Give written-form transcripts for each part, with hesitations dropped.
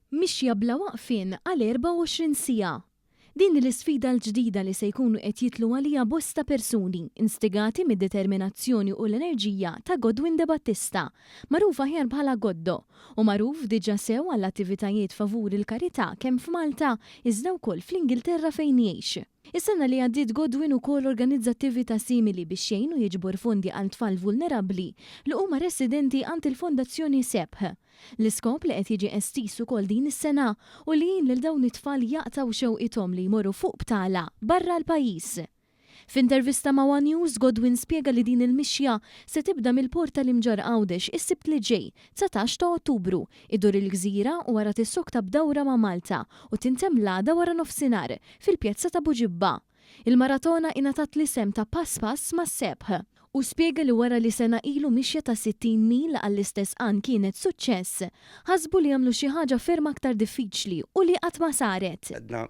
Mixja bla waqfien għal 24 siegħa. Din hi l-isfida l-ġdida li se jkunu qed jidħlu għaliha bosta persuni, instigati mid-determinazzjoni u l-enerġija ta' Godwin Debattista, magħruf aħjar bħala Goddo, u magħruf diġà sew għall-attivitajiet favur il-karità kemm f'Malta iżda wkoll fl-Ingilterra fejn jgħix. Is-sena li għaddiet Godwin ukoll organizza attività simili biex jgħin u jiġbor fondi għal tfal vulnerabbli li huma residenti għand il-Fondazzjoni Sebħ. L-iskop li qed jiġi estiż ukoll din is-sena hu li jgħin lil dawn it-tfal jaqtgħu xewqithom li jmorru fuq btala barra l-pajjiż. F'intervista ma' one News, Godwin spjega li din il-mixja se tibda mill-Port tal-Imġarr Għawdex is-Sibt li ġej, 19 ta' Ottubru, iddur il-gżira u wara tissokta b'dawra ma' Malta u tintemm l-għada waranofsinhar, fil-Pjazza ta' Buġibba. Il-maratona ingħatat l-isem ta' Pass Pass mas-Sebħ. Hu spjega li wara li sena ilu mixja ta' 60 mil għall-istess għan kienet suċċess, ħasbu li jagħmlu xi ħaġa ferm aktar diffiċli u li qatt ma saret. Għedna,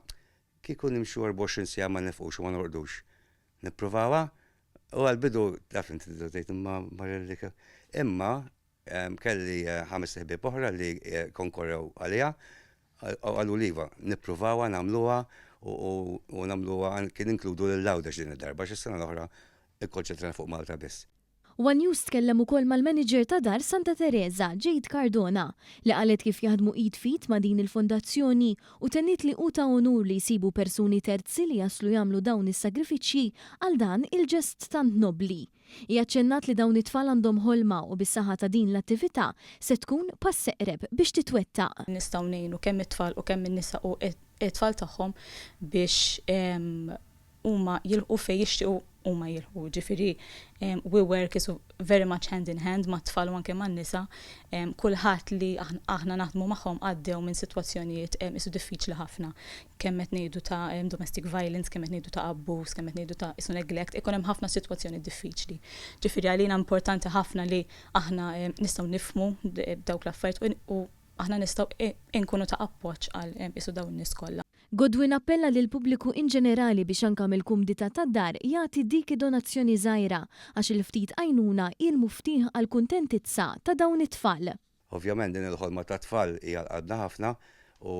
Kieku nimxu 24 siegħa ma nifqux u ma norqdux. Nippruvawha? U għall-bidu taf inti tibda tgħid imma Marelli Imma kelli ħamest iħbieb oħra li konkorrew għaliha u qaluli iva, nippruvawha nagħmluha u nagħmluha kien inkludu lil Għawdex din id-darba għax is-sena l-oħra ikkonċentrajna fuq Malta biss. One News tkellem ukoll mal-manager ta' Dar Santa Tereża, Jade Cardona, li qalet kif jaħdmu id f'id ma' din il-fondazzjoni u tenniet li hu ta' unur li jsibu persuni terzi li jaslu jagħmlu dawn is-sagrifiċċji għal dan il-ġest tant nobbli. Hi aċċennat li dawn it-tfal għandhom ħolma u bis-saħħa ta' din l-attività se tkun pass eqreb biex titwettaq. Nistgħu ngħinu kemm it-tfal u kemm in-nisa u t-tfal tagħhom biex huma jilħqu fejn jixtiequ huma jilħqu. Ġifieri we work isu very much hand in hand mat-tfal u anke man-nisa. Kulħadd li aħna naħdmu magħhom għaddew minn sitwazzjonijiet isu diffiċli ħafna. Kemm qed ngħidu ta' domestic violence, kemm qed ngħidu ta' abbuż, kemm qed ngħidu ta' isu neglect, ikun hemm ħafna sitwazzjoni diffiċli. Ġifieri għalina importanti ħafna li aħna nistgħu nifhmu dawk l-affarijiet u aħna nistgħu nkunu ta' appoġġ għal isu dawn in-nies kollha. Godwin appella lill-pubbliku inġenerali biex anke mill-kumdità tad-dar jagħti dik id-donazzjoni żgħira għax il-ftit għajnuna hi l-muftieħ għall-kuntentizza ta' dawn it-tfal. Ovvjament din il-ħolma tat-tfal hija għal qalbna ħafna u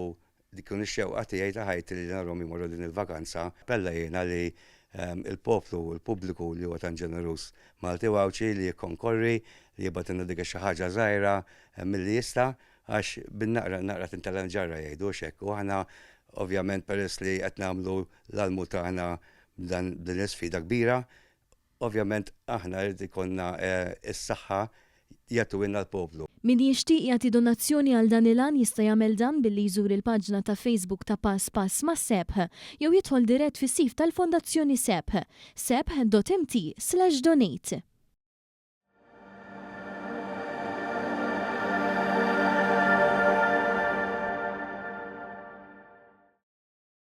tkun ix-xewqa tiegħi ta' ħajti li narhom jmorru din il-vakanza. Appella jiena li l-poplu, il-pubbliku li huwa tant ġeneruż Malti u Għawdxi li jikkonkorri, li jibgħatilna dik xi ħaġa żgħira milli jista' għax bin-naqra naqra tintela' l-ġarra jgħidu hux hekk. U aħna ovvjament peress li qed nagħmlu l-almu tagħna b'dan b'din l-isfida kbira, ovvjament aħna jrid ikollna s-saħħa jagħtuhielna l-poplu. Min jixtieq jagħti donazzjoni għal dan il-għan jista' jagħmel dan billi jżur il-paġna ta' Facebook ta' Pass Pass mas-Sebħ jew jidħol dirett fis-sit tal-Fondazzjoni Sebħ, sebħ.mt/donate.